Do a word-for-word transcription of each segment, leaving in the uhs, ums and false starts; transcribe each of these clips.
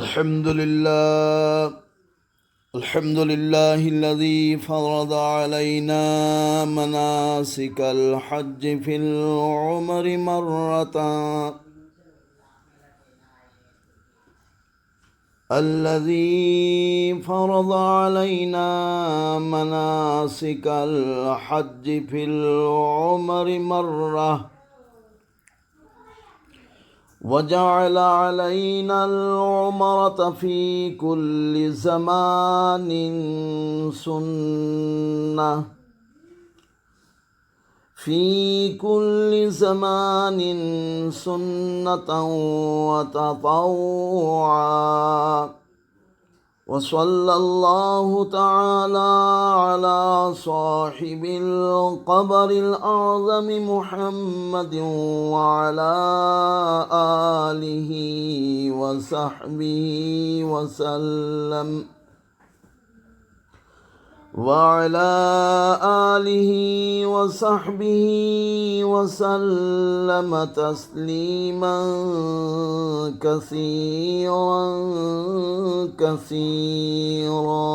الحمد لله. الحمد لله الذي فرض علينا مناسك الحج في العمر مرة. الذي فرض علينا مناسك الحج في العمر مرة. وجعل علينا العمرة في كل زمان سنة، في كل زمان سنة وتطوعا. وصلى الله تعالى على صاحب القبر الأعظم محمد وعلى آله وصحبه وسلم، وعلى آله وصحبه وسلم تسليما كثيرا كثيرا.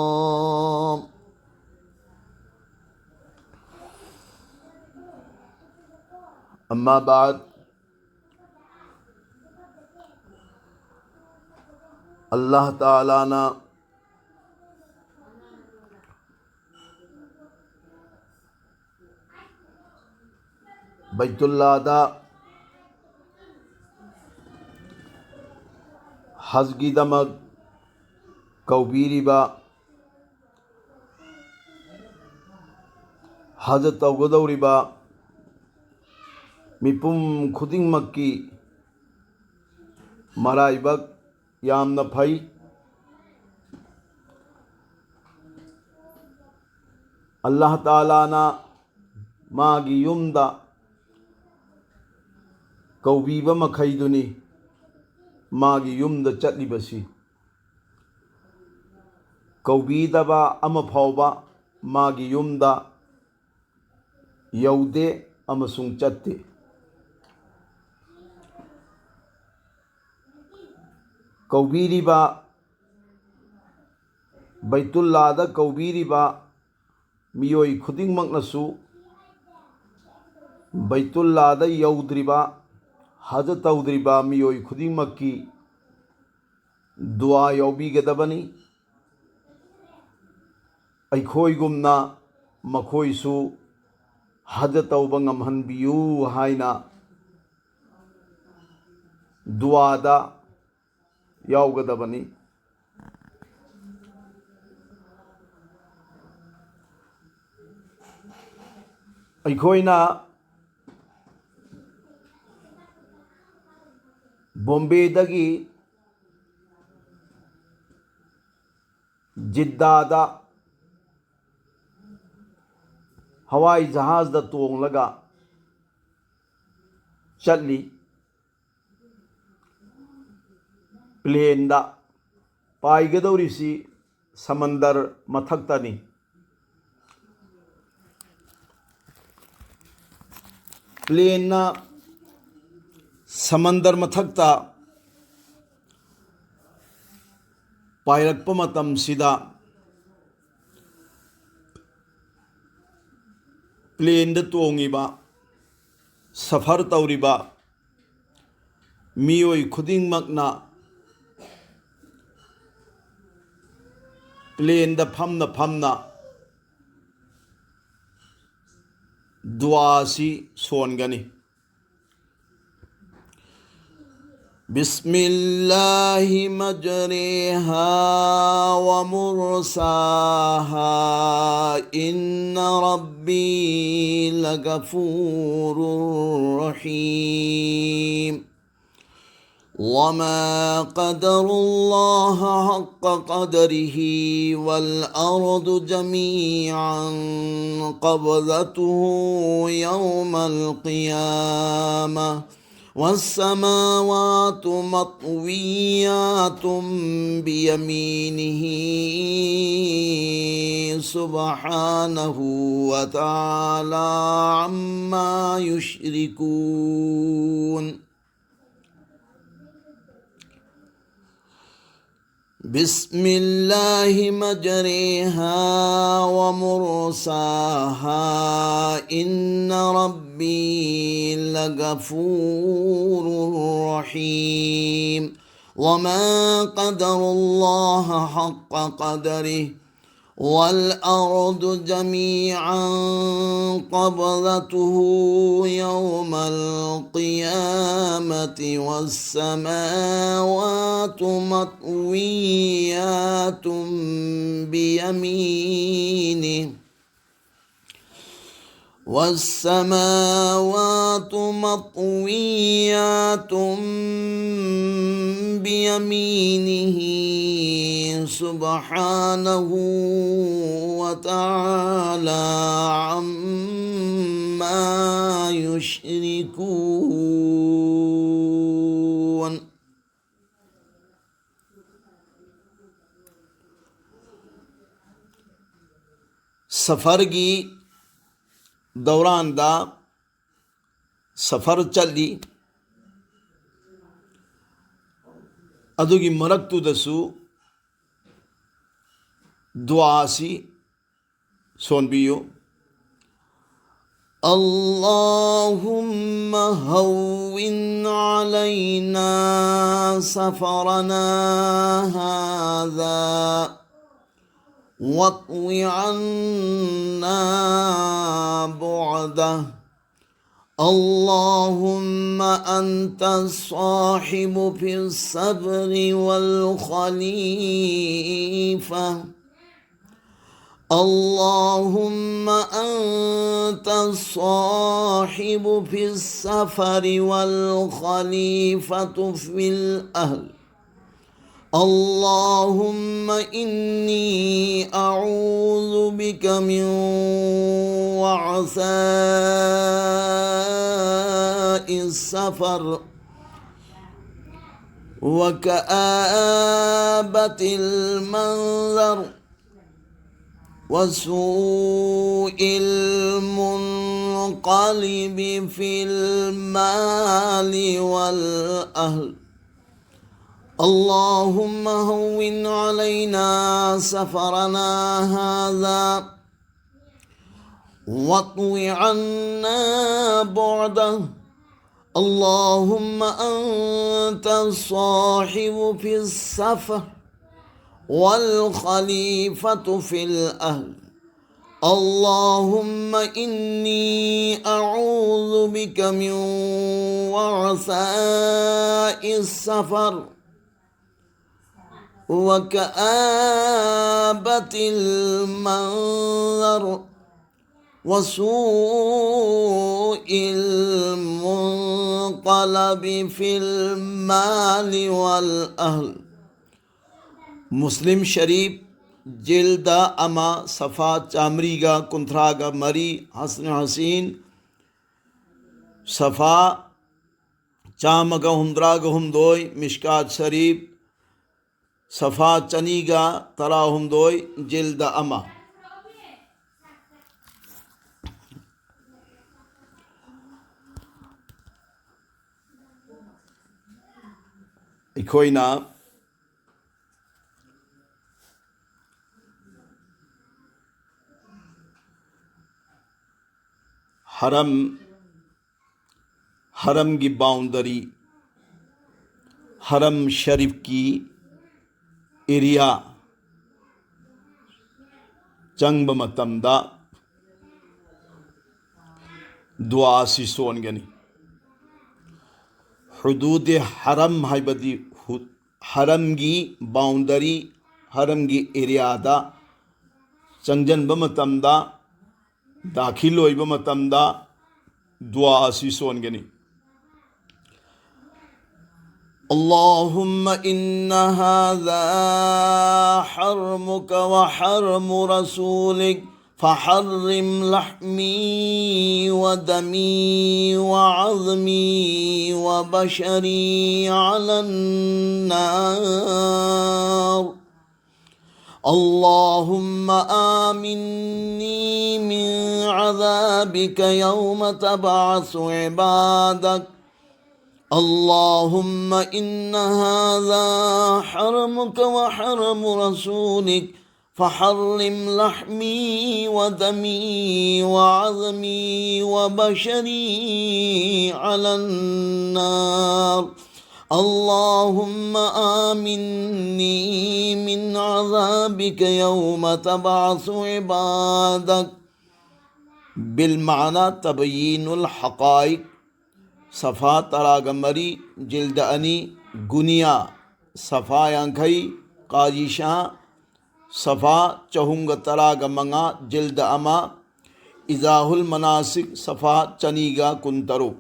أما بعد، ꯑꯜꯂꯥꯍ ꯇꯥꯂꯥꯅ ꯕꯩꯇꯨꯜꯂꯥꯗ ꯍꯖꯒꯤꯗꯃꯛ ꯀꯧꯕꯤꯔꯤꯕ, ꯍꯖ ꯇꯧꯒꯗꯧꯔꯤꯕ ꯃꯤꯄꯨꯝ ꯈꯨꯗꯤꯡꯃꯛꯀꯤ ꯃꯔꯥꯏꯕꯛ ꯌꯥꯝꯅ ꯐꯩ꯫ ꯑꯜꯂꯥꯍ ꯇꯥꯂꯥꯅ ꯃꯥꯒꯤ ꯌꯨꯝꯗ ꯀꯧꯕꯤꯕ ꯃꯈꯩꯗꯨꯅꯤ ꯃꯥꯒꯤ ꯌꯨꯝꯗ ꯆꯠꯂꯤꯕꯁꯤ꯫ ꯀꯧꯕꯤꯗꯕ ꯑꯃ ꯐꯥꯎꯕ ꯃꯥꯒꯤ ꯌꯨꯝꯗ ꯌꯧꯗꯦ ꯑꯃꯁꯨꯡ ꯆꯠꯇꯦ꯫ ꯀꯧꯕꯤꯔꯤꯕ, ꯕꯩꯇꯨꯜꯂꯥꯗ ꯀꯧꯕꯤꯔꯤꯕ ꯃꯤꯑꯣꯏ ꯈꯨꯗꯤꯡꯃꯛꯅꯁꯨ ꯕꯩꯇꯨꯜꯂꯥꯗ ꯌꯧꯗ꯭ꯔꯤꯕ, ꯍꯖ ꯇꯧꯗ꯭ꯔꯤꯕ ꯃꯤꯑꯣꯏ ꯈꯨꯗꯤꯡꯃꯛꯀꯤ ꯗꯨꯋꯥ ꯌꯥꯎꯕꯤꯒꯗꯕꯅꯤ꯫ ꯑꯩꯈꯣꯏꯒꯨꯝꯅ ꯃꯈꯣꯏꯁꯨ ꯍꯖ ꯇꯧꯕ ꯉꯝꯍꯟꯕꯤꯌꯨ ꯍꯥꯏꯅ ꯗꯨꯋꯥꯗ ꯌꯥꯎꯒꯗꯕꯅꯤ꯫ ꯑꯩꯈꯣꯏꯅ ꯕꯣꯝꯕꯦꯗꯒꯤ ꯖꯤꯗꯥꯗ ꯍꯋꯥꯏ ꯖꯍꯥꯖꯗ ꯇꯣꯡꯂꯒ ꯆꯠꯂꯤ꯫ ꯄ꯭ꯂꯦꯟꯗ ꯄꯥꯏꯒꯗꯧꯔꯤꯁꯤ ꯁꯃꯟꯗꯔ ꯃꯊꯛꯇꯅꯤ꯫ ꯄ꯭ꯂꯦꯟꯅ ꯁꯃꯟꯗꯔ ꯃꯊꯛꯇ ꯄꯥꯏꯔꯛꯄ ꯃꯇꯝꯁꯤꯗ, ꯄ꯭ꯂꯦꯟꯗ ꯇꯣꯡꯉꯤꯕ, ꯁꯐꯔ ꯇꯧꯔꯤꯕ ꯃꯤꯑꯣꯏ ꯈꯨꯗꯤꯡꯃꯛꯅ ꯄ꯭ꯂꯦꯟꯗ ꯐꯝꯅ ꯐꯝꯅ ꯗꯨꯋꯥꯁꯤ ꯁꯣꯟꯒꯅꯤ꯫ بسم الله مجريها ومرساها، إن ربي لغفور رحيم. وما قدروا الله حق قدره، والأرض جميعا قبضته يوم القيامة، والسماوات مطويات بيمينه، سبحانه وتعالى عما يشركون. بسم الله مجريها ومرساها، إن ربي لغفور رحيم. وما قدر الله حق قدره، والأرض جميعا قبضته يوم القيامة، والسماوات مطويات بيمينه، والسماوات مطويات بيمينه سبحانه وتعالى عما يشركون. ꯁꯐꯔꯒꯤ ꯗꯧꯔꯥꯟꯗ ꯁꯐꯔ ꯆꯠꯂꯤ꯫ ꯑꯗꯨꯒꯤ ꯃꯔꯛꯇꯨꯗꯁꯨ ꯗꯨꯋꯥꯁꯤ ꯁꯣꯟꯕꯤꯌꯨ꯫ اللهم هون علينا سفرنا هذا واطو عنا بعده. اللهم أنت الصاحب في السفر والخليفة. اللهم أنت الصاحب في السفر والخليفة في الأهل. اللهم إني أعوذ بك من وعثاء السفر وكآبة المنظر وسوء المنقلب في المال والأهل. اللهم هون علينا سفرنا هذا واطو عنا بعده. اللهم أنت الصاحب في السفر والخليفة في الأهل. اللهم إني أعوذ بك من وعثاء السفر وكآبة المنظر وسوء المنقلب في المال والأهل. ꯃꯨꯁꯂꯤꯝ ꯁꯔꯤꯐ, ꯖꯤꯜꯗ ꯑꯃ, ꯁꯐꯥ ꯆꯥꯃꯔꯤꯒ ꯀꯨꯟꯊ꯭ꯔꯥꯒ ꯃꯔꯤ, ꯍꯁꯅ ꯍꯁꯤꯟ, ꯁꯐꯥ ꯆꯥꯝꯃꯒ ꯍꯨꯝꯗ꯭ꯔꯥꯒ ꯍꯨꯝꯗꯣꯏ, ꯃꯤꯁꯀꯥꯠ ꯁꯔꯤꯐ, ꯁꯐꯥ ꯆꯅꯤꯒ ꯇꯔꯥꯍꯨꯝꯗꯣꯏ, ꯖꯤꯜꯗ ꯑꯃ꯫ ꯑꯩꯈꯣꯏꯅ ꯍꯔꯝ, ꯍꯔꯝꯒꯤ ꯕꯥꯎꯟꯗꯔꯤ, ꯍꯔꯝ ꯁꯔꯤꯐꯀꯤ ꯑꯦꯔꯤꯌꯥ ꯆꯪꯕ ꯃꯇꯝꯗ ꯗꯨꯋꯥ ꯑꯁꯤ ꯁꯣꯟꯒꯅꯤ꯫ ꯍꯨꯗꯨꯗꯦ ꯍꯔꯝ ꯍꯥꯏꯕꯗꯤ ꯍꯨ-, ꯍꯔꯝꯒꯤ ꯕꯥꯎꯟꯗꯔꯤ, ꯍꯔꯝꯒꯤ ꯑꯦꯔꯤꯌꯥꯗ ꯆꯪꯁꯤꯟꯕ ꯃꯇꯝꯗ, ꯗꯥꯈꯤꯜ ꯑꯣꯏꯕ ꯃꯇꯝꯗ ꯗꯨꯋꯥ ꯑꯁꯤ ꯁꯣꯟꯒꯅꯤ꯫ اللهم إن هذا حرمك وحرم رسولك فحرم لحمي ودمي وعظمي وبشري على النار. اللهم آمني من عذابك يوم تبعث عبادك اللهم إن هذا حرمك وحرم رسولك، فحرم لحمي ودمي وعظمي وبشري على النار. اللهم آمني من عذابك يوم تبعث عبادك. بالمعنى تبيين الحقائق. ꯁꯐꯥ ꯇꯔꯥꯒ ꯃꯔꯤ, ꯖꯤꯜꯗ ꯑꯅꯤ, ꯒꯨꯅꯤꯌꯥ ꯁꯐꯥ ꯌꯥꯡꯈꯩ, ꯀꯥꯖꯤ ꯁꯥ ꯁꯐꯥ ꯆꯍꯨꯝꯒ ꯇꯔꯥꯒ ꯃꯉꯥ, ꯖꯤꯜꯗ ꯑꯃ, ꯏꯖꯥꯍꯨꯜ ꯃꯅꯥꯁꯤꯛ ꯁꯐꯥ ꯆꯅꯤꯒ ꯀꯨꯟꯇꯔꯨꯛ꯫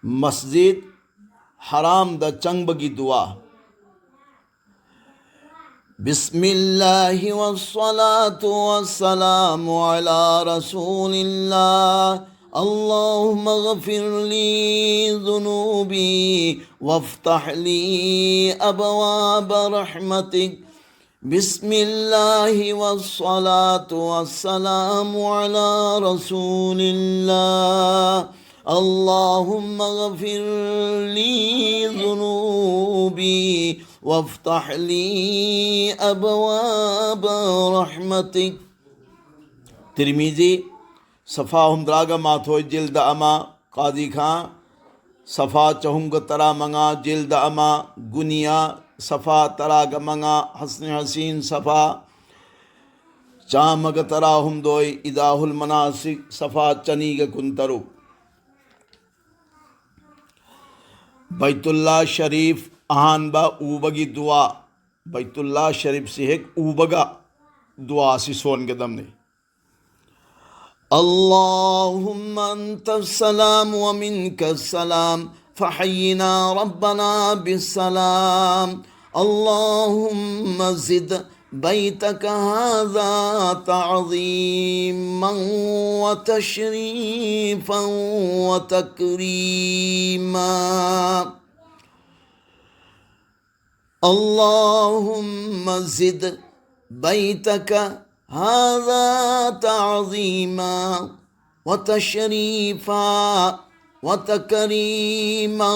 ꯃꯁꯖꯤꯗ ꯍꯔꯥꯝꯗ ꯆꯪꯕꯒꯤ ꯗꯨꯋꯥ꯫ بسم الله والصلاة والسلام على رسول الله. اللهم اغفر لي ذنوبي وافتح لي أبواب رحمتك. بسم الله والصلاة والسلام على رسول الله. اللهم اغفر لي ذنوبي وافتح لي أبواب رحمتك. ترمذي، ꯁꯐꯥ ꯍꯨꯝꯗ꯭ꯔꯥꯒ ꯃꯥꯊꯣꯏ, ꯖꯤꯜꯗ ꯑꯃ, ꯀꯥꯖꯤ ꯈꯥ ꯁꯐꯥ ꯆꯍꯨꯝꯒ ꯇꯔꯥꯃꯉꯥ, ꯖꯤꯜꯗ ꯑꯃ, ꯒꯨꯅꯤꯌꯥ ꯁꯐꯥ ꯇꯔꯥꯒ ꯃꯉꯥ, ꯍꯁꯅꯦ ꯍꯁꯤꯟ ꯁꯐꯥ ꯆꯥꯝꯃꯒ ꯇꯔꯥꯍꯨꯝꯗꯣꯏ, ꯏꯖꯥꯍꯨꯜ ꯃꯅꯥꯁꯤꯛ ꯁꯐꯥ ꯆꯅꯤꯒ ꯀꯨꯟꯇꯔꯨꯛ꯫ ꯕꯩꯇꯨꯜꯂꯥ ꯁꯔꯤꯐ ꯑꯍꯥꯟꯕ ꯎꯕꯒꯤ ꯗꯨꯋꯥ꯫ ꯕꯩꯇꯨꯜꯂꯥ ꯁꯔꯤꯐꯁꯤ ꯍꯦꯛ ꯎꯕꯒ ꯗꯨꯋꯥꯁꯤ ꯁꯣꯟꯒꯗꯕꯅꯤ꯫ اللهم أنت السلام ومنك السلام، فحينا ربنا بالسلام. اللهم زد بيتك هذا تعظيما وتشريفا وتكريما. اللهم زد بيتك هذا تعظيما وتشريفا وتكريما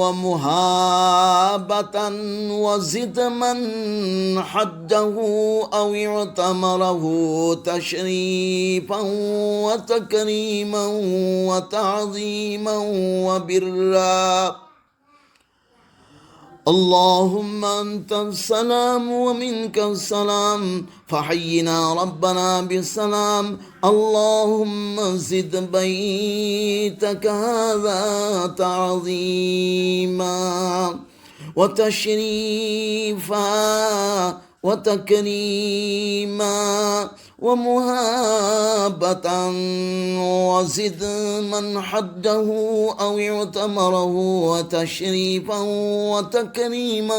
ومهابة، وزد من حجه أو اعتمره تشريفا وتكريما وتعظيما وبرا. اللهم أنت السلام ومنك السلام، فحينا ربنا بالسلام. اللهم زد بيتك هذا تعظيما وتشريفا وتكريما ومهابة، وزد من حجه أو اعتمره تشريفا وتكريما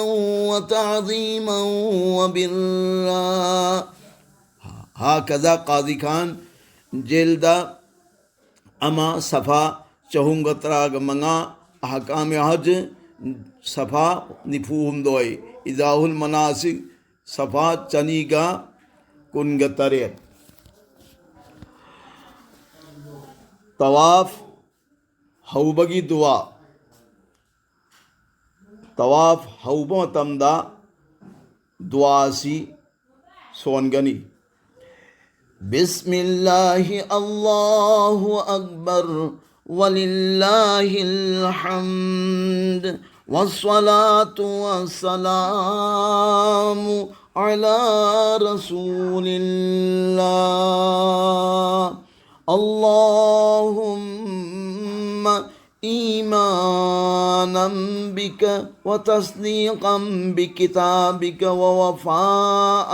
وتعظيما وبرا. هكذا قاضي خان، ꯖꯤꯜꯗ ꯑꯃ، ꯁꯐꯥ ꯆꯍꯨꯝꯒ ꯇꯔꯥꯒ ꯃꯉꯥ, ꯑꯍꯀꯥꯝ ꯍꯖ ꯁꯐꯥ ꯅꯤꯐꯨ ꯍꯨꯝꯗꯣꯏ, ꯏꯗꯥꯍꯨꯜ ꯃꯅꯥꯁꯤꯛ ꯁꯐꯥ ꯆꯅꯤꯒ ꯀꯨꯟꯒ ꯇꯔꯦꯠ꯫ ꯇꯋꯥꯐ ꯍꯧꯕꯒꯤ ꯗꯨꯋꯥ꯫ ꯇꯋꯥꯐ ꯍꯧꯕ ꯃꯇꯝꯗ ꯗꯨꯋꯥꯁꯤ ꯁꯣꯟꯒꯅꯤ꯫ بسم الله، الله أكبر، ولله الحمد، والصلاة والسلام على رسول الله. اللهم إيمانا بك وتصديقا بكتابك ووفاء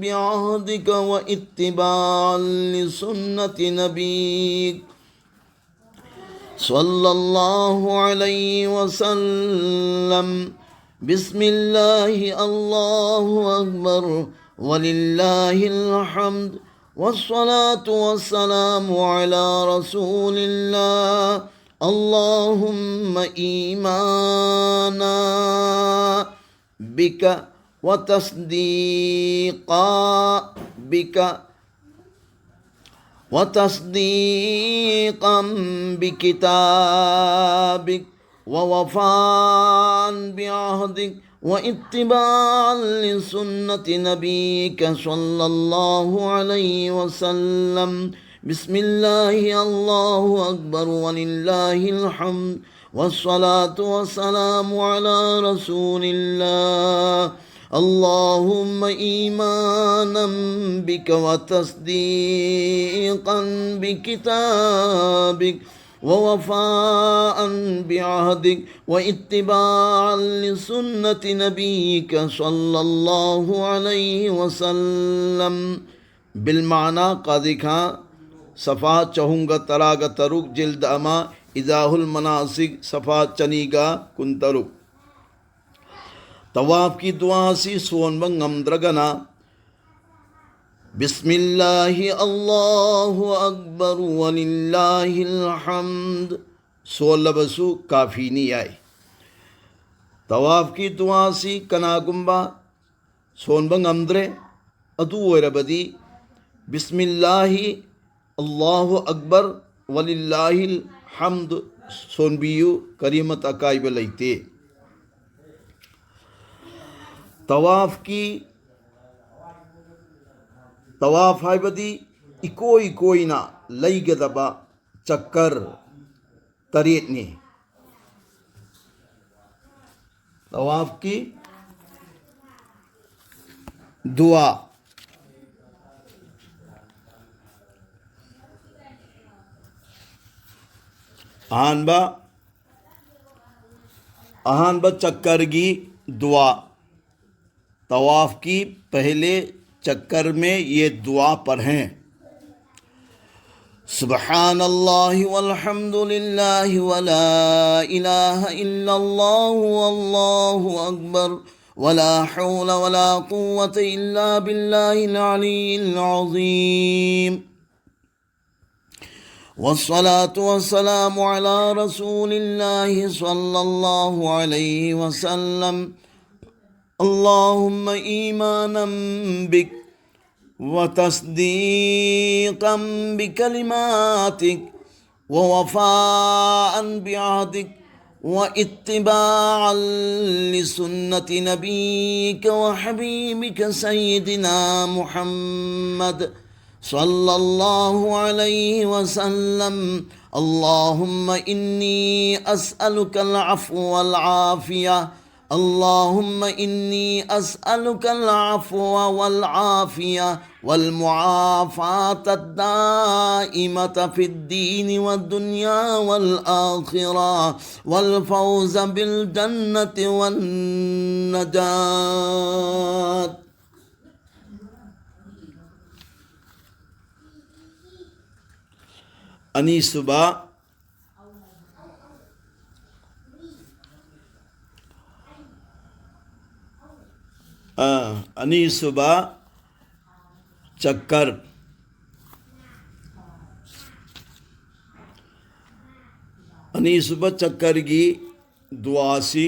بعهدك واتباعا لسنة نبيك صلى الله عليه وسلم. بسم الله، الله أكبر، ولله الحمد، والصلاة والسلام على رسول الله. اللهم إيمانا بك وتصديقا بك وتصديقا بكتابك ووفاء بعهدك واتباعا لسنة نبيك صلى الله عليه وسلم. بسم الله، الله أكبر، ولله الحمد، والصلاة والسلام على رسول الله. اللهم إيمانا بك وتصديقا بكتابك ووفاء بعهدك واتباعا لسنة نبيك صلى الله عليه وسلم. بالمعنى قاضي خان، صفحہ چہوں گا ترا گا ترک، جلد اما، ایضاح المناسک، صفحہ چنی گا کن ترک. طواف کی دعا سی سون بنگ امدرگنا، بسم الله، الله أكبر، ولله الحمد. سو لبسو کافی نی آئے. طواف کی دعا سی کنا گمبا سون بنگ امدرے، ادو ویربدی، بسم الله، الله أكبر، ولله الحمد، سون بیو کریمت اکائی بلیتے. طواف کی، طواف ہائی بدی، اکوئی اکوئی نا لئی گدبا چکر تریت نے. طواف کی دعا. آن با، آن با چکر گی دعا. طواف کی پہلے چکر میں یہ دعا پڑھیں. سبحان الله والحمد لله ولا إله إلا الله والله أكبر ولا حول ولا قوة إلا بالله العلي العظيم. والصلاة والسلام على رسول الله صلى الله عليه وسلم. اللهم إيمانا بك وتصديقا بكلماتك ووفاء بعهدك واتباعا لسنة نبيك وحبيبك سيدنا محمد صلى الله عليه وسلم. اللهم إني أسألك العفو والعافية. اللهم إني أسألك العفو والعافية والمعافاة الدائمة في الدين والدنيا والآخرة والفوز بالجنة والنجاة. ꯑꯅꯤꯁꯨꯕ ꯑ, ꯑꯅꯤꯁꯨꯕ ꯆꯛꯀꯔ꯫ ꯑꯅꯤꯁꯨꯕ ꯆꯛꯀꯔꯒꯤ ꯗꯨꯋꯥꯁꯤ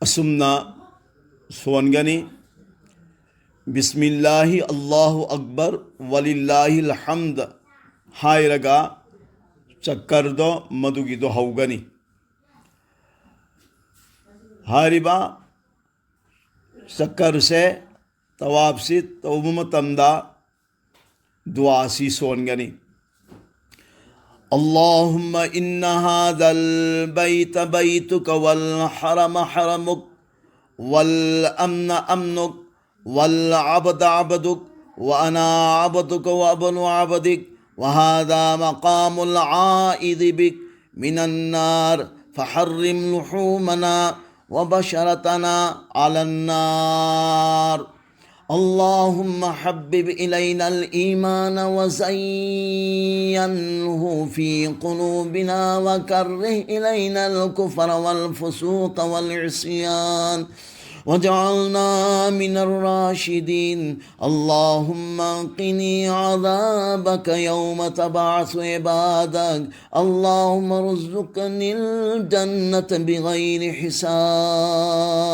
ꯑꯁꯨꯝꯅ ꯁꯣꯟꯒꯅꯤ: ꯕꯤꯁꯃꯤꯜꯂꯥꯍꯤ ꯑꯜꯂꯥꯍꯨ ꯑꯛꯕꯔ ꯋꯥꯂꯤꯜꯂꯥꯍꯤꯜ ꯍꯝꯗ ꯍꯥꯏꯔꯒ ꯆꯛꯀꯔꯗꯣ ꯃꯗꯨꯒꯤꯗꯣ ꯍꯧꯒꯅꯤ꯫ ꯍꯥꯏꯔꯤꯕ ꯆꯛꯀꯔꯁꯦ ꯇꯋꯥꯞꯁꯤ ꯇꯧꯕ ꯃꯇꯝꯗ ꯗꯨꯋꯥꯁꯤ ꯁꯣꯟꯒꯅꯤ: اللهم إن هذا البيت بيتك والحرم حرمك والأمن أمنك والعبد عبدك وأنا عبدك وابن عبدك وهذا مقام العائذ بك من النار فحرم لحومنا وبشرتنا على النار. اللهم حبب إلينا الإيمان وزينه في قلوبنا وكره إلينا الكفر والفسوق والعصيان واجعلنا من الراشدين. اللهم قني عذابك يوم تبعث عبادك. اللهم ارزقني الجنة بغير حساب.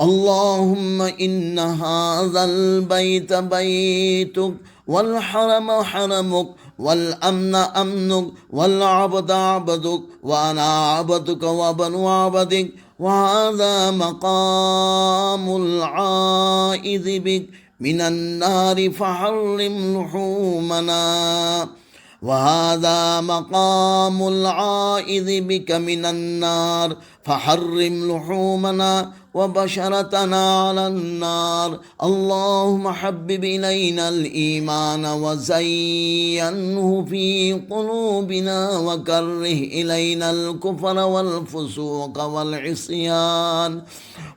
اللهم إن هذا البيت بيتك، والحرم حرمك، والأمن أمنك، والعبد عبدك، وأنا عبدك وابن عبدك، وهذا مقام العائذ بك من النار، فحرم لحومنا. وهذا مقام العائذ بك من النار، فحرم لحومنا وبشرتنا على النار. اللهم حبب إلينا الإيمان وزينه في قلوبنا، وكره إلينا الكفر والفسوق والعصيان،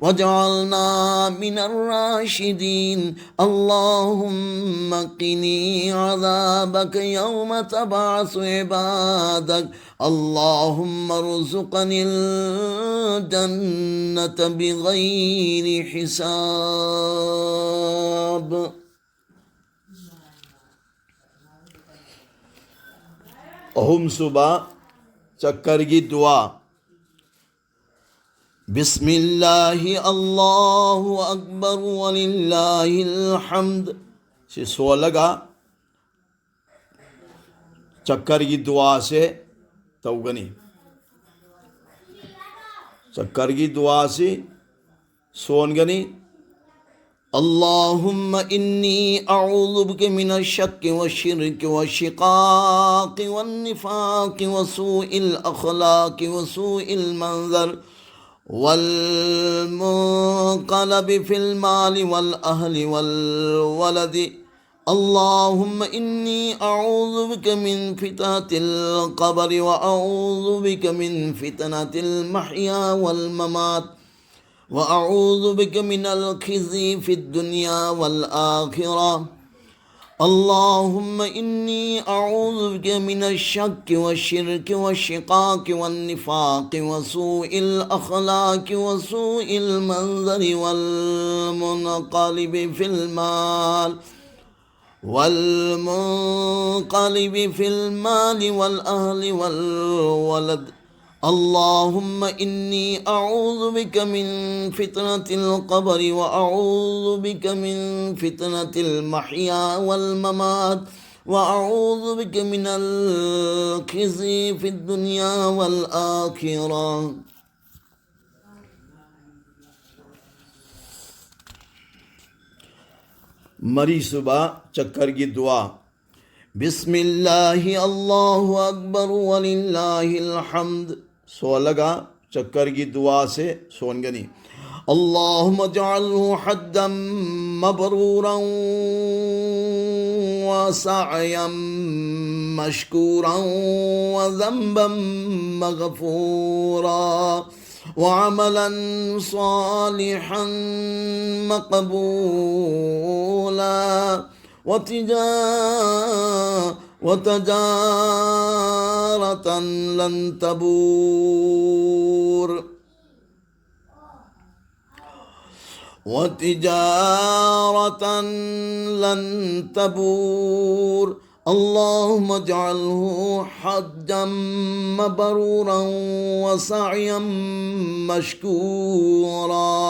واجعلنا من الراشدين. اللهم قني عذابك يوم تبعث عبادك. اللهم ارزقني الجنة بغير حساب. ꯑꯍꯨꯝꯁꯨꯕ ꯆꯀꯔꯒꯤ ꯗꯨꯋꯥ꯫ ꯕꯤꯁꯃꯤꯜꯂꯥꯍꯤ ꯑꯜꯂꯥꯍꯨ ꯑꯛꯕꯔ ꯋꯥꯂꯤꯜꯂꯥꯍꯤꯜ ꯍꯝꯗ꯫ ꯁꯤ ꯁꯣꯜꯂꯒ ꯆꯀꯔꯒꯤ ꯗꯨꯋꯥꯁꯦ ꯇꯧꯒꯅꯤ꯫ ꯆꯀꯔꯒꯤ ꯗꯨꯋꯥꯁꯤ ꯁꯣꯟꯒꯅꯤ꯫ اللهم إني أعوذ بك من الشك والشرك والشقاق والنفاق وسوء الأخلاق وسوء المنظر والمنقلب في المال والأهل والولد. اللهم إني أعوذ بك من فتنة القبر، وأعوذ بك من فتنة المحيا والممات، وأعوذ بك من الخزي في الدنيا والآخرة. اللهم إني أعوذ بك من الشك والشرك والشقاق والنفاق وسوء الأخلاق وسوء المنظر والمنقلب في المال، والمنقلب في المال والأهل والولد. اللهم إني أعوذ بك من فتنة القبر، وأعوذ بك من فتنة المحيا والممات، وأعوذ بك من الخزي في الدنيا والآخرة. ꯃꯔꯤꯁꯨꯕ ꯆꯛꯀꯔꯒꯤ ꯗꯨꯋꯥ꯫ بسم الله، الله أكبر، ولله الحمد. ꯁꯣꯜꯂꯒ ꯆꯛꯀꯔꯒꯤ ꯗꯨꯋꯥꯁꯦ ꯁꯣꯟꯒꯅꯤ꯫ اللهم اجعله حجا مبرورا، وسعيا مشكورا، وذنبا مغفورا، وعملا صالحا مقبولا، وتجا-، وتجارة لن تبور، وتجارة لن تبور. اللهم اجعله حجا مبرورا، وسعيا مشكورا،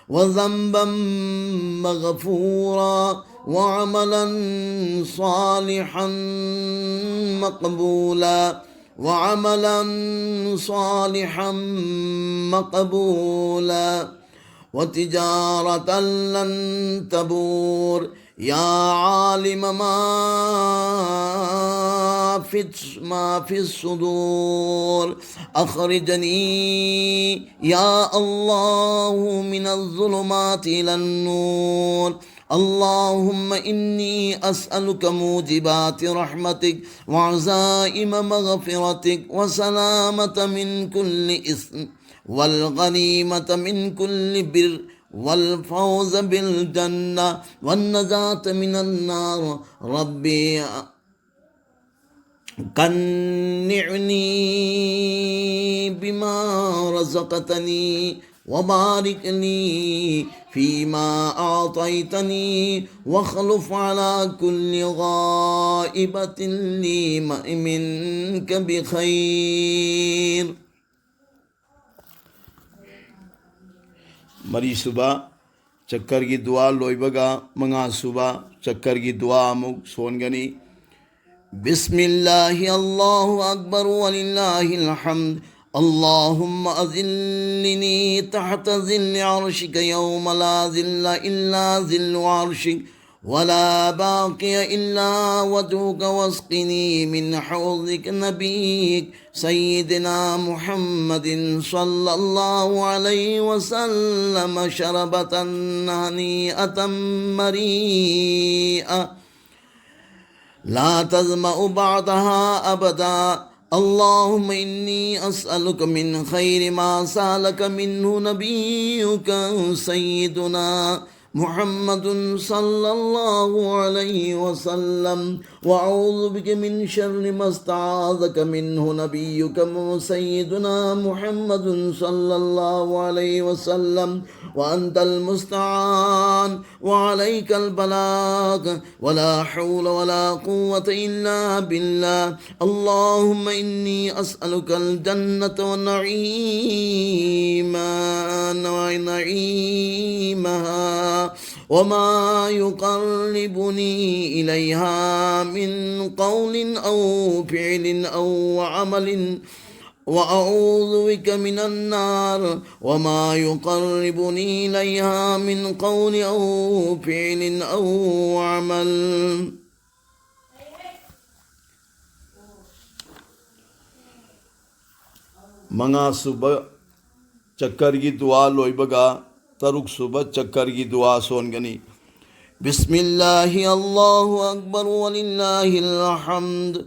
وذنبا مغفورا، وعملا صالحا مقبولا، وعملا صالحا مقبولا، وتجارة لن تبور. يا عالم ما في، ما في الصدور، أخرجني يا الله من الظلمات إلى النور. اللهم إني أسألك موجبات رحمتك، وعزائم مغفرتك، وسلامة من كل إثم، والغنيمة من كل بر، والفوز بالجنة، والنجاة من النار. ربي قنعني بما رزقتني، وبارك لي فيما أعطيتني، واخلف على كل غائبة لي منك بخير. ꯃꯔꯤꯁꯨꯕ ꯆꯛꯀꯔꯒꯤ ꯗꯨꯋꯥ ꯂꯣꯏꯕꯒ ꯃꯉꯥꯁꯨꯕ ꯆꯛꯀꯔꯒꯤ ꯗꯨꯋꯥ ꯑꯃꯨꯛ ꯁꯣꯟꯒꯅꯤ. بسم الله، الله أكبر، ولله الحمد. اللهم أظلني تحت ظل عرشك يوم لا ظل إلا ظل عرشك، ولا باقي إلا وجهك، واسقني من حوضك نبيك سيدنا محمد صلى الله عليه وسلم شربة هنيئة مريئة لا تظمأ بعدها أبدا. اللهم إني أسألك من خير ما سألك منه نبيك سيدنا محمد صلى الله عليه وسلم، وأعوذ بك من شر ما استعاذك منه نبيك سيدنا محمد صلى الله عليه وسلم، وأنت المستعان وعليك البلاغ، ولا حول ولا قوة إلا بالله. اللهم إني أسألك الجنة ونعيما ونعيمها وما يقربني إليها من قول أو فعل أو عمل، وأعوذ بك من النار وما يقربني إليها من قول أو فعل أو عمل. ꯃꯉꯥꯁꯨꯕ ꯆꯛꯀꯔꯒꯤ ꯗꯨꯋꯥ ꯂꯣꯏꯕꯒ ꯇꯔꯨꯛꯁꯨꯕ ꯆꯛꯀꯔꯒꯤ ꯗꯨꯋꯥ ꯁꯣꯟꯒꯅꯤ. بسم الله، الله أكبر، ولله الحمد.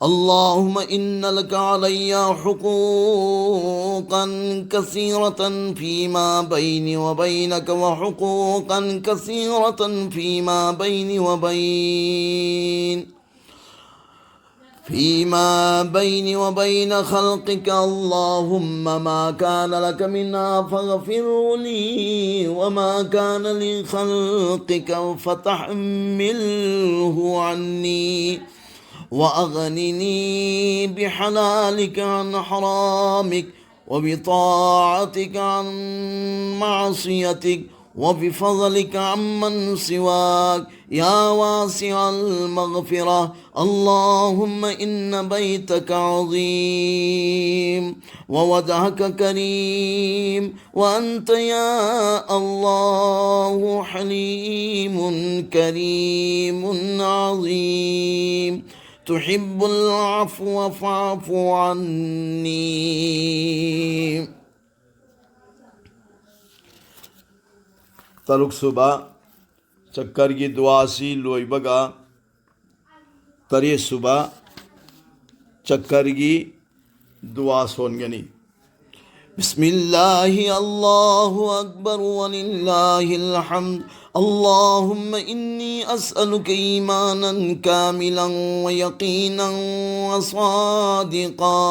اللهم إن لك علي حقوقا كثيرة فيما بيني وبينك، وحقوقا كثيرة فيما بيني وبين فيما بيني وبين خلقك، اللهم ما كان لك منها فاغفره لي، وما كان لخلقك فتحمله عني، وأغنني بحلالك عن حرامك، وبطاعتك عن معصيتك، وبفضلك عمن سواك، يا واسع المغفرة. اللهم إن بيتك عظيم، ووجهك كريم، وأنت يا الله حليم كريم عظيم، تحب العفو فاعف عني. ꯇꯔꯨꯛꯁꯨꯕ ꯆꯀꯔꯒꯤ ꯗꯨꯋꯥꯁꯤ ꯂꯣꯏꯕꯒ ꯇꯔꯦꯠꯁꯨꯕ ꯆꯀꯔꯒꯤ ꯗꯨꯋꯥ ꯁꯣꯟꯒꯅꯤ꯫ بسم الله، الله أكبر، ولله الحمد. اللهم إني أسألك إيمانا كاملا ويقينا وصادقا.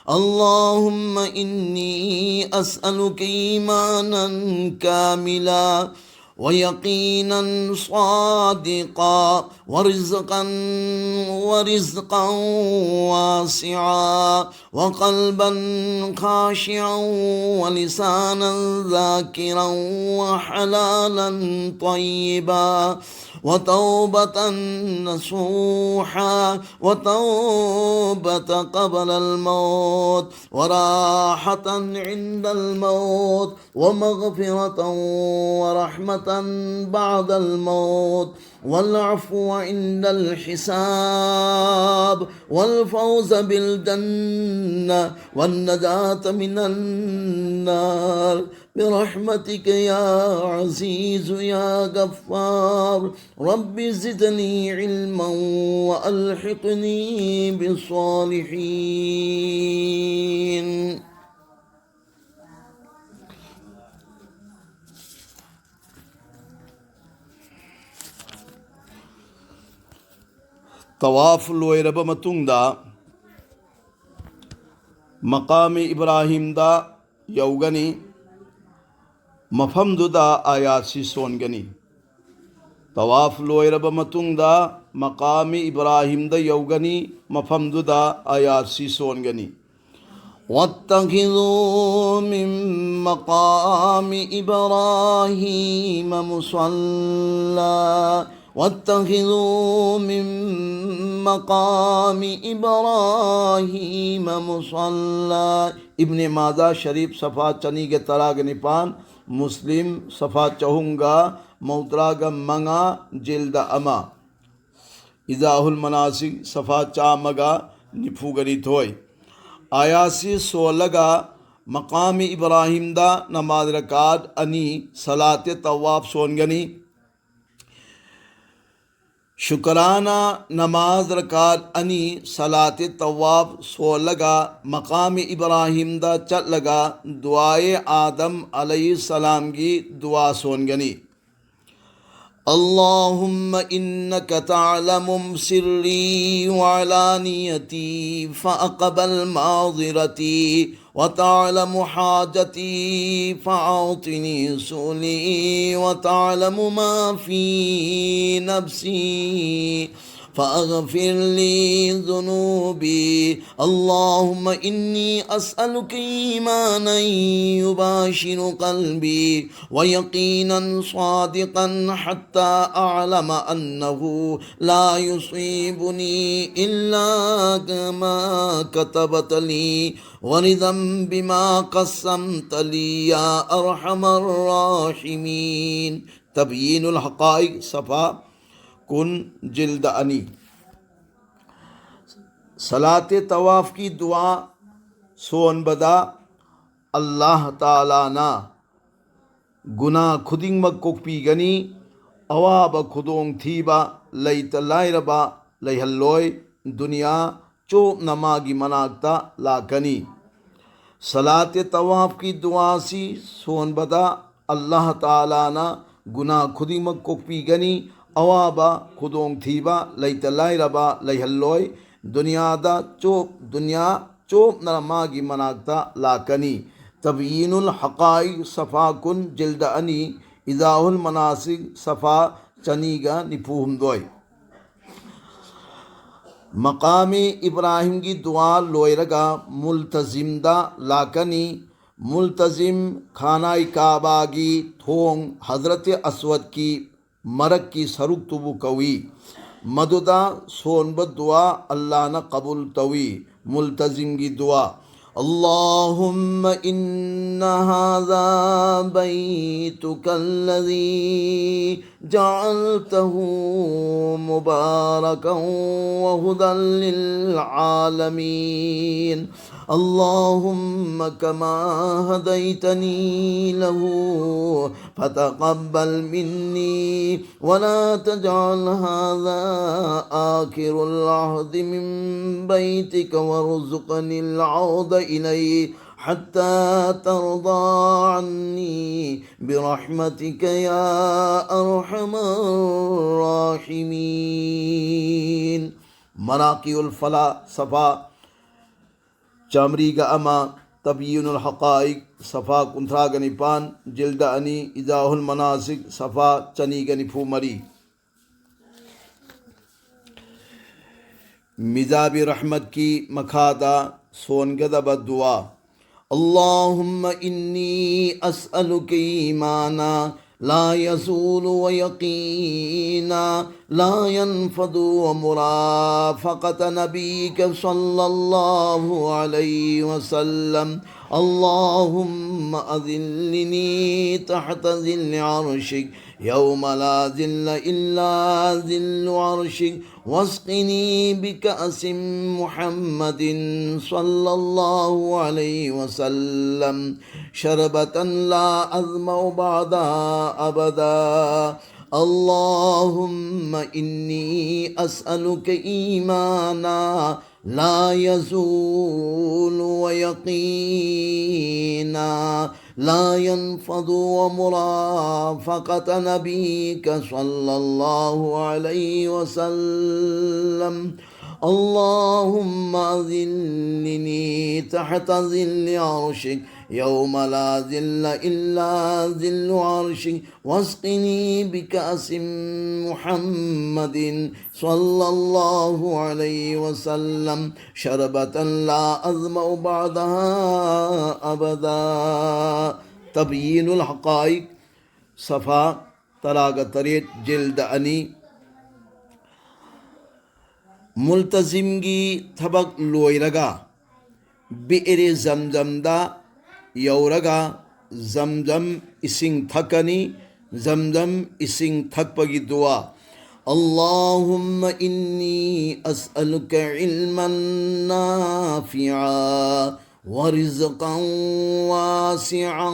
اللهم إني أسألك إيمانا كاملا ويقينا صادقا ورزقا، ورزقا واسعا وقلبا خاشعا ولسانا ذاكرا وحلالا طيبا وتوبة نصوحا وتوبة قبل الموت وراحة عند الموت ومغفرة ورحمة بعد الموت والعفو عند الحساب والفوز بالجنة والنجاة من النار برحمتك يا عزيز يا غفار. رب زدني علما وألحقني بالصالحين. ꯇꯋꯥꯐ ꯂꯣꯏꯔꯕ ꯃꯇꯨꯡꯗ ꯃꯀꯥꯃꯤ ꯏꯕ꯭ꯔꯥꯍꯤꯝꯗ ꯌꯧꯒꯅꯤ꯫ ꯃꯐꯝꯗꯨꯗ ꯑꯌꯥꯠꯁꯤ ꯁꯣꯟꯒꯅꯤ꯫ ꯇꯋꯥꯐ ꯂꯣꯏꯔꯕ ꯃꯇꯨꯡꯗ ꯃꯀꯥꯃꯤ ꯏꯕ꯭ꯔꯥꯍꯤꯝꯗ ꯌꯧꯒꯅꯤ꯫ ꯃꯐꯝꯗꯨꯗ ꯑꯌꯥꯠꯁꯤ ꯁꯣꯟꯒꯅꯤ꯫ واتخذوا من مقام إبراهيم مصلى واتخذوا من مقام إبراهيم مصلى. ꯏꯕ꯭ꯅꯦ ꯃꯥꯖꯥ ꯁꯔꯤꯐ, ꯁꯐꯥ ꯆꯅꯤꯒ ꯇꯔꯥꯒ ꯅꯤꯄꯥꯟ, ꯃꯨꯁꯂꯤꯝ, ꯁꯐꯥ ꯆꯍꯨꯝꯒ ꯃꯧꯗ꯭ꯔꯥꯒ ꯃꯉꯥ, ꯖꯤꯜꯗ ꯑꯃ, ꯏꯖꯥꯍꯨꯜ ꯃꯅꯥꯁꯤꯛ, ꯁꯐꯥ ꯆꯥꯝꯃꯒ ꯅꯤꯐꯨꯒ ꯅꯤꯊꯣꯏ꯫ ꯑꯌꯥꯠꯁꯤ ꯁꯣꯜꯂꯒ ꯃꯀꯥꯃꯤ ꯏꯕ꯭ꯔꯥꯍꯤꯝꯗ ꯅꯃꯥꯖ ꯔꯀꯥꯠ ꯑꯅꯤ, ꯁꯂꯥꯇꯦ ꯇꯋꯥꯐ ꯁꯣꯟꯒꯅꯤ꯫ ꯁꯨꯀꯔꯥꯅꯥ ꯅꯃꯥꯖ ꯔꯀꯥꯠ ꯑꯅꯤ, ꯁꯂꯥꯇꯦ ꯇꯋꯥꯐ ꯁꯣꯜꯂꯒ ꯃꯀꯥꯃꯤ ꯏꯕ꯭ꯔꯥꯍꯤꯝꯗ ꯆꯠꯂꯒ ꯗꯨꯑꯥꯌꯦ ꯑꯥꯗꯝ ꯑꯂꯩꯍꯤꯁꯁꯂꯥꯝꯒꯤ ꯗꯨꯑꯥ ꯁꯣꯟꯒꯅꯤ꯫ اللهم إنك تعلم سري وعلانيتي فأقبل معذرتي وتعلم حاجتي فأعطني سؤلي وتعلم ما في نفسي فاغفر لي ذنوبي. اللهم إني أسألك إيمانا يباشر قلبي ويقينا صادقا حتى أعلم أنه لا يصيبني إلا ما كتبت لي ورضا بما قسمت لي يا أرحم الراحمين. تبيين الحقائق, ꯁꯐꯥ ꯀꯨꯟ, ꯖꯤꯜꯗ ꯑꯅꯤ꯫ ꯁꯂꯥꯇꯦ ꯇꯋꯥꯐꯀꯤ ꯗꯨꯋꯥ ꯁꯣꯟꯕꯗ ꯑꯜꯂꯥꯍ ꯇꯥꯂꯥꯅ ꯒꯨꯅꯥ ꯈꯨꯗꯤꯡꯃꯛ ꯀꯣꯛꯄꯤꯒꯅꯤ꯫ ꯑꯋꯥꯕ ꯈꯨꯗꯣꯡꯊꯤꯕ, ꯂꯩꯇ ꯂꯥꯏꯔꯕ ꯂꯩꯍꯜꯂꯣꯏ꯫ ꯗꯨꯅꯤꯌꯥ ꯆꯣꯞꯅ ꯃꯥꯒꯤ ꯃꯅꯥꯛꯇ ꯂꯥꯛꯀꯅꯤ꯫ ꯁꯂꯥꯇꯦ ꯇꯋꯥꯐꯀꯤ ꯗꯨꯋꯥꯁꯤ ꯁꯣꯟꯕꯗ ꯑꯜꯂꯥꯍ ꯇꯥꯂꯥꯅ ꯒꯨꯅꯥ ꯈꯨꯗꯤꯡꯃꯛ ꯀꯣꯛꯄꯤꯒꯅꯤ꯫ ꯑꯋꯥꯕ, ꯈꯨꯗꯣꯡꯊꯤꯕ, ꯂꯩꯇ ꯂꯥꯏꯔꯕ ꯂꯩꯍꯜꯂꯣꯏ꯫ ꯗꯨꯅꯤꯌꯥꯗ ꯆꯣꯞ-, ꯗꯨꯅꯤꯌꯥ ꯆꯣꯞꯅ ꯃꯥꯒꯤ ꯃꯅꯥꯛꯇ ꯂꯥꯛꯀꯅꯤ꯫ ꯇꯕꯌꯤꯅꯨꯜ ꯍꯀꯥꯏꯛ ꯁꯐꯥ ꯀꯨꯟ, ꯖꯤꯜꯗ ꯑꯅꯤ, ꯏꯖꯥꯍꯨꯜ ꯃꯅꯥꯁꯤꯛ ꯁꯐꯥ ꯆꯅꯤꯒ ꯅꯤꯐꯨ ꯍꯨꯝꯗꯣꯏ꯫ ꯃꯀꯥꯃꯤ ꯏꯕ꯭ꯔꯥꯍꯤꯝꯒꯤ ꯗꯨꯋꯥ ꯂꯣꯏꯔꯒ ꯃꯨꯜꯇꯖꯤꯝꯗ ꯂꯥꯛꯀꯅꯤ꯫ ꯃꯨꯜꯇꯖꯤꯝ ꯈꯥꯅꯥꯏ ꯀꯥꯕꯥꯒꯤ ꯊꯣꯡ ꯍꯖꯔꯠ ꯑꯁꯋꯗꯀꯤ ꯃꯔꯛꯀꯤ ꯁꯔꯨꯛꯇꯨꯕꯨ ꯀꯧꯏ꯫ ꯃꯗꯨꯗ ꯁꯣꯟꯕ ꯗꯨꯋꯥ ꯑꯜꯂꯥꯅ ꯀꯕꯨꯜ ꯇꯧꯏ꯫ ꯃꯨꯜꯇꯖꯤꯝꯒꯤ ꯗꯨꯋꯥ: اللهم إن هذا بيتك الذي جعلته مباركا وهدى للعالمين. اللهم كما هديتني له فتقبل مني ولا تجعل هذا آخر العهد من بيتك وارزقني العودة إليه حتى ترضى عني برحمتك يا أرحم الراحمين. ꯃꯔꯥꯀꯤꯎꯜ ꯐꯂꯥ ꯁꯐꯥ ꯆꯥꯃꯔꯤꯒ ꯑꯃ, ꯇꯕꯌꯤꯅꯨꯜ ꯍꯀꯥꯏꯛ ꯁꯐꯥ ꯀꯨꯟꯊ꯭ꯔꯥꯒ ꯅꯤꯄꯥꯟ, ꯖꯤꯜꯗ ꯑꯅꯤ, ꯏꯖꯥꯍꯨꯜ ꯃꯅꯥꯁꯤꯛ ꯁꯐꯥ ꯆꯅꯤꯒ ꯅꯤꯐꯨ ꯃꯔꯤ꯫ ꯃꯤꯖꯥꯕꯤ ꯔꯍꯃꯠꯀꯤ ꯃꯈꯥꯗ ꯁꯣꯟꯒꯗꯕ ꯗꯨꯋꯥ: اللهم إني أسألك إيمانا لا يزول ويقينا لا ينفد ومرافقة نبيك صلى الله عليه وسلم. اللهم أظلني تحت ظل عرشك يوم لا ظل إلا ظل عرشك واسقني بكأس محمد صلى الله عليه وسلم شربة لا أظمأ بعدها أبدا. اللهم إني أسألك إيمانا لا يزول ويقينا لا ينفد ومرافقة نبيك صلى الله عليه وسلم. اللهم أظلني تحت ظل عرشك يوم لا ظل إلا ظل عرشك، واسقني بكأس محمد صلى الله عليه وسلم شربة لا أظمأ بعدها أبدا. تبيين الحقائق، ꯁꯐꯥ ꯇꯔꯥꯒ ꯇꯔꯦꯠ, ꯖꯤꯜꯗ ꯑꯅꯤ꯫ ꯃꯨꯜꯇꯖꯤꯝꯒꯤ ꯊꯕꯛ ꯂꯣꯏꯔꯒ ꯕꯤꯏꯔꯦ ꯖꯝꯖꯝꯗ ꯌꯧꯔꯒ ꯖꯝꯖꯝ ꯏꯁꯤꯡ ꯊꯛꯀꯅꯤ꯫ ꯖꯝꯖꯝ ꯏꯁꯤꯡ ꯊꯛꯄꯒꯤ ꯗꯨꯋꯥ: اللهم إني أسألك علما نافعا ورزقا واسعا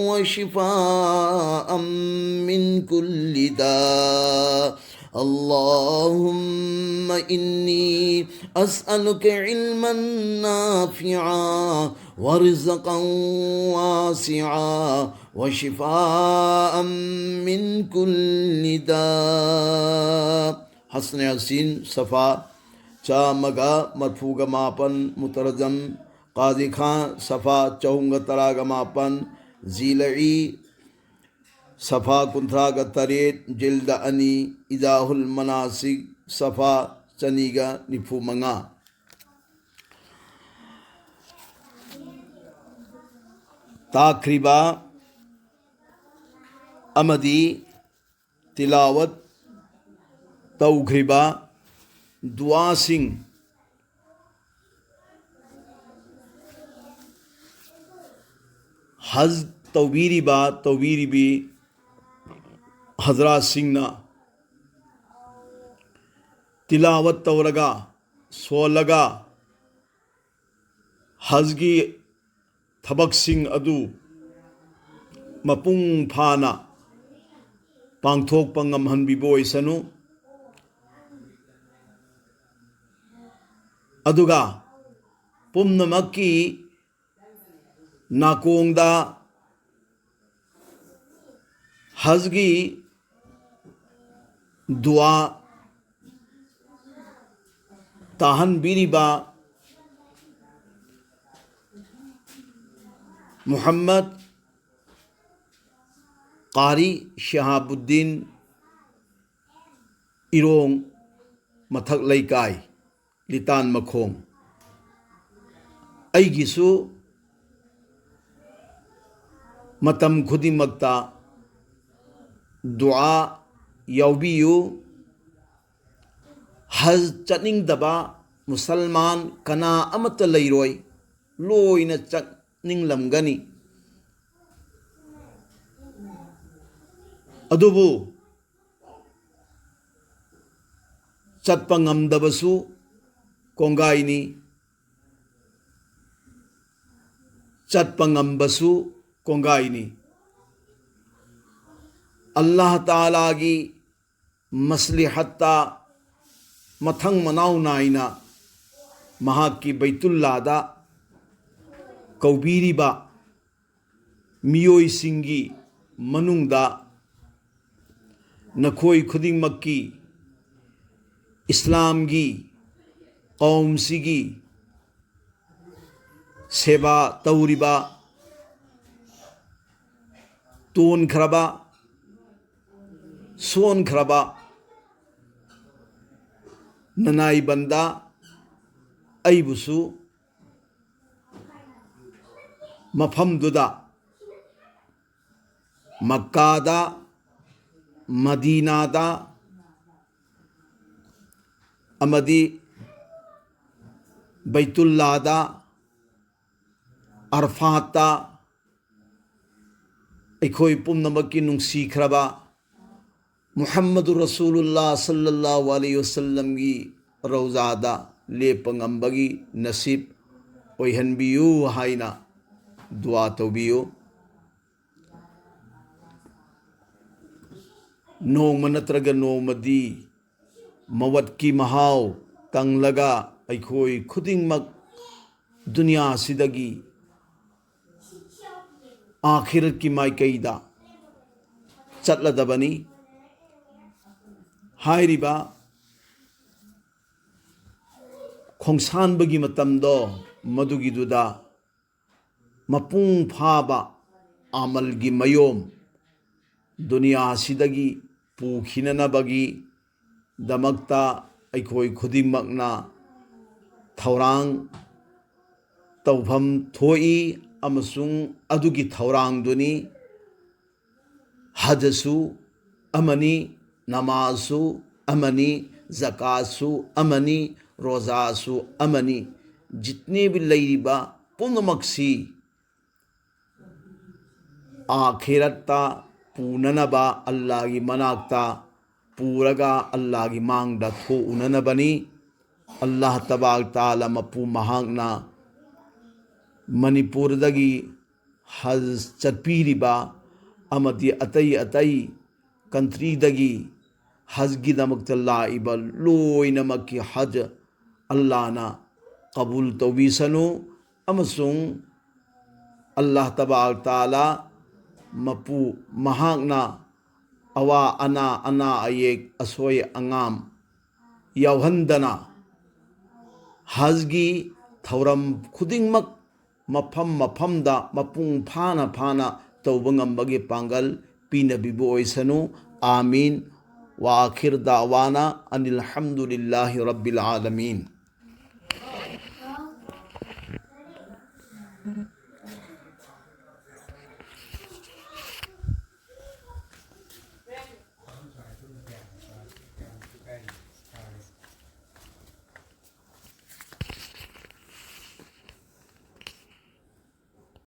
وشفاء من كل داء. اللهم إني أسألك علما نافعا ورزقا واسعا وشفاء من كل داء. ꯍꯁꯅꯦ ꯍꯁꯤꯟ ꯁꯐꯥ ꯆꯥꯝꯃꯒ ꯃꯔꯐꯨꯒ ꯃꯥꯄꯟ, ꯃꯨꯇꯔꯖꯝ ꯀꯥꯖꯤ ꯈꯥꯟ ꯁꯐꯥ ꯆꯍꯨꯝꯒ ꯇꯔꯥꯒ ꯃꯥꯄꯟ, ꯖꯤꯂꯏ ꯁꯐꯥ ꯀꯨꯟꯊ꯭ꯔꯥꯒ ꯇꯔꯦꯠ, ꯖꯤꯜꯗ ꯑꯅꯤ, ꯏꯖꯥꯍꯨꯜ ꯃꯅꯥꯁꯤꯛ ꯁꯐꯥ ꯆꯅꯤꯒ ꯅꯤꯐꯨ ꯃꯉꯥ꯫ ꯇꯥꯛꯈ꯭ꯔꯤꯕ ꯑꯃꯗꯤ ꯇꯤꯂꯥꯋꯠ ꯇꯧꯈ꯭ꯔꯤꯕ ꯗꯨꯋꯥꯁꯤꯡ, ꯍꯖ ꯇꯧꯕꯤꯔꯤꯕ, ꯇꯧꯕꯤꯔꯤꯕꯤ ꯍꯖꯔꯥꯠꯁꯤꯡꯅ ꯇꯤꯂꯥꯋꯠ ꯇꯧꯔꯒ, ꯁꯣꯜꯂꯒ, ꯍꯖꯒꯤ ꯊꯕꯛꯁꯤꯡ ꯑꯗꯨ ꯃꯄꯨꯡ ꯐꯥꯅ ꯄꯥꯡꯊꯣꯛꯄ ꯉꯝꯍꯟꯕꯤꯕ ꯑꯣꯏꯁꯅꯨ꯫ ꯑꯗꯨꯒ ꯄꯨꯝꯅꯃꯛꯀꯤ ꯅꯥꯀꯣꯡꯗ ꯍꯖꯒꯤ ꯗꯨꯋꯥ ꯇꯥꯍꯟꯕꯤꯔꯤꯕ ꯃꯨꯍꯝꯃꯗ ꯀꯥꯔꯤ ꯁꯤꯍꯥꯕꯨꯗꯤꯟ ꯏꯔꯣꯡ, ꯃꯊꯛ ꯂꯩꯀꯥꯏ, ꯂꯤꯇꯥꯟ ꯃꯈꯣꯡ꯫ ꯑꯩꯒꯤꯁꯨ ꯃꯇꯝ ꯈꯨꯗꯤꯡꯃꯛꯇ ꯗꯨꯋꯥ ꯌꯥꯎꯕꯤꯌꯨ꯫ ꯍꯖ ꯆꯠꯅꯤꯡꯗꯕ ꯃꯨꯁꯜꯃꯥꯟ ꯀꯅꯥ ꯑꯃꯠꯇ ꯂꯩꯔꯣꯏ, ꯂꯣꯏꯅ ꯆꯠꯅꯤꯡꯂꯝꯒꯅꯤ꯫ ꯑꯗꯨꯕꯨ ꯆꯠꯄ ꯉꯝꯗꯕꯁꯨ ꯀꯣꯡꯒꯥꯏꯅꯤ, ꯆꯠꯄ ꯉꯝꯕꯁꯨ ꯀꯣꯡꯒꯥꯏꯅꯤ꯫ ꯑꯜꯂꯥꯍ ꯇꯥꯂꯥꯒꯤ ꯃꯁꯂꯤꯍꯠꯇ ꯃꯊꯪ ꯃꯅꯥꯎ ꯅꯥꯏꯅ ꯃꯍꯥꯛꯀꯤ ꯕꯩꯇꯨꯜꯂꯥꯗ ꯀꯧꯕꯤꯔꯤꯕ ꯃꯤꯑꯣꯏꯁꯤꯡꯒꯤ ꯃꯅꯨꯡꯗ ꯅꯈꯣꯏ ꯈꯨꯗꯤꯡꯃꯛꯀꯤ, ꯏꯁꯂꯥꯝꯒꯤ ꯀꯧꯝꯁꯤꯒꯤ ꯁꯦꯕꯥ ꯇꯧꯔꯤꯕ, ꯇꯣꯟꯈ꯭ꯔꯕ, ꯁꯣꯟꯈ꯭ꯔꯕ ꯅꯅꯥꯏꯕꯟꯗ ꯑꯩꯕꯨꯁꯨ ꯃꯐꯝꯗꯨꯗ, ꯃꯛꯀꯥꯗ, ꯃꯗꯤꯅꯥꯗ ꯑꯃꯗꯤ ꯕꯩꯇꯨꯜꯂꯥꯗ, ꯑꯔꯐꯥꯠꯇ ꯑꯩꯈꯣꯏ ꯄꯨꯝꯅꯃꯛꯀꯤ ꯅꯨꯡꯁꯤꯈ꯭ꯔꯕ ꯃꯨꯍꯝꯃꯗꯨ ꯔꯁꯨꯂꯨꯜꯂꯥ ꯁꯜꯂꯜꯂꯥꯍꯨ ꯑꯂꯩꯍꯤ ꯋꯁꯜꯂꯝꯒꯤ ꯔꯧꯖꯥꯗ ꯂꯦꯞꯄ ꯉꯝꯕꯒꯤ ꯅꯁꯤꯕ ꯑꯣꯏꯍꯟꯕꯤꯌꯨ ꯍꯥꯏꯅ ꯗꯨꯋꯥ ꯇꯧꯕꯤꯌꯨ꯫ ꯅꯣꯡꯃ ꯅꯠꯇ꯭ꯔꯒ ꯅꯣꯡꯃꯗꯤ ꯃꯋꯠꯀꯤ ꯃꯍꯥꯎ ꯇꯪꯂꯒ ꯑꯩꯈꯣꯏ ꯈꯨꯗꯤꯡꯃꯛ ꯗꯨꯅꯤꯌꯥꯁꯤꯗꯒꯤ ꯑꯥꯈꯤꯔꯠꯀꯤ ꯃꯥꯏꯀꯩꯗ ꯆꯠꯂꯗꯕꯅꯤ꯫ ꯍꯥꯏꯔꯤꯕ ꯈꯣꯡꯁꯥꯟꯕꯒꯤ ꯃꯇꯝꯗꯣ, ꯃꯗꯨꯒꯤꯗꯨꯗ ꯃꯄꯨꯡ ꯐꯥꯕ ꯑꯃꯜꯒꯤ ꯃꯌꯣꯝ ꯗꯨꯅꯤꯌꯥꯁꯤꯗꯒꯤ ꯄꯨꯈꯤꯅꯅꯕꯒꯤꯗꯃꯛꯇ ꯑꯩꯈꯣꯏ ꯈꯨꯗꯤꯡꯃꯛꯅ ꯊꯧꯔꯥꯡ ꯇꯧꯐꯝ ꯊꯣꯛꯏ, ꯑꯃꯁꯨꯡ ꯑꯗꯨꯒꯤ ꯊꯧꯔꯥꯡꯗꯨꯅꯤ ꯍꯖꯁꯨ ꯑꯃꯅꯤ, ꯅꯃꯥꯖꯁꯨ ꯑꯃꯅꯤ, ꯖꯀꯥꯠꯁꯨ ꯑꯃꯅꯤ, ꯔꯣꯖꯥꯁꯨ ꯑꯃꯅꯤ꯫ ꯖꯤꯠꯅꯦꯕꯤ ꯂꯩꯔꯤꯕ ꯄꯨꯝꯅꯃꯛꯁꯤ ꯑꯥꯈꯤꯔꯠꯇ ꯄꯨꯅꯅꯕ, ꯑꯜꯂꯥꯒꯤ ꯃꯅꯥꯛꯇ ꯄꯨꯔꯒ ꯑꯜꯂꯥꯒꯤ ꯃꯥꯡꯗ ꯊꯣꯛꯎꯅꯅꯕꯅꯤ꯫ ꯑꯜꯂꯥꯍ ꯇꯕꯥꯔꯛ ꯇꯥꯂꯥ ꯃꯄꯨ ꯃꯍꯥꯛꯅ ꯃꯅꯤꯄꯨꯔꯗꯒꯤ ꯍꯖ ꯆꯠꯄꯤꯔꯤꯕ ꯑꯃꯗꯤ ꯑꯇꯩ ꯑꯇꯩ ꯀꯟꯇ꯭ꯔꯤꯗꯒꯤ ꯍꯖꯒꯤꯗꯃꯛꯇ ꯂꯥꯛꯏꯕ ꯂꯣꯏꯅꯃꯛꯀꯤ ꯍꯖ ꯑꯜꯂꯥꯅ ꯀꯕꯨꯜ ꯇꯧꯕꯤꯁꯅꯨ, ꯑꯃꯁꯨꯡ ꯑꯜꯂꯥꯍ ꯇꯕꯥꯔꯛ ꯇꯥꯂꯥ ꯃꯄꯨ ꯃꯍꯥꯛꯅ ꯑꯋꯥ ꯑꯅꯥ, ꯑꯅꯥ ꯑꯌꯦꯛ, ꯑꯁꯣꯏ ꯑꯉꯥꯝ ꯌꯥꯎꯍꯟꯗꯅ ꯍꯖꯒꯤ ꯊꯧꯔꯝ ꯈꯨꯗꯤꯡꯃꯛ ꯃꯐꯝ ꯃꯐꯝꯗ ꯃꯄꯨꯡ ꯐꯥꯅ ꯐꯥꯅ ꯇꯧꯕ ꯉꯝꯕꯒꯤ ꯄꯥꯡꯒꯜ ꯄꯤꯅꯕꯤꯕ ꯑꯣꯏꯁꯅꯨ꯫ آمين. وآخر دعوانا أن الحمد لله رب العالمين.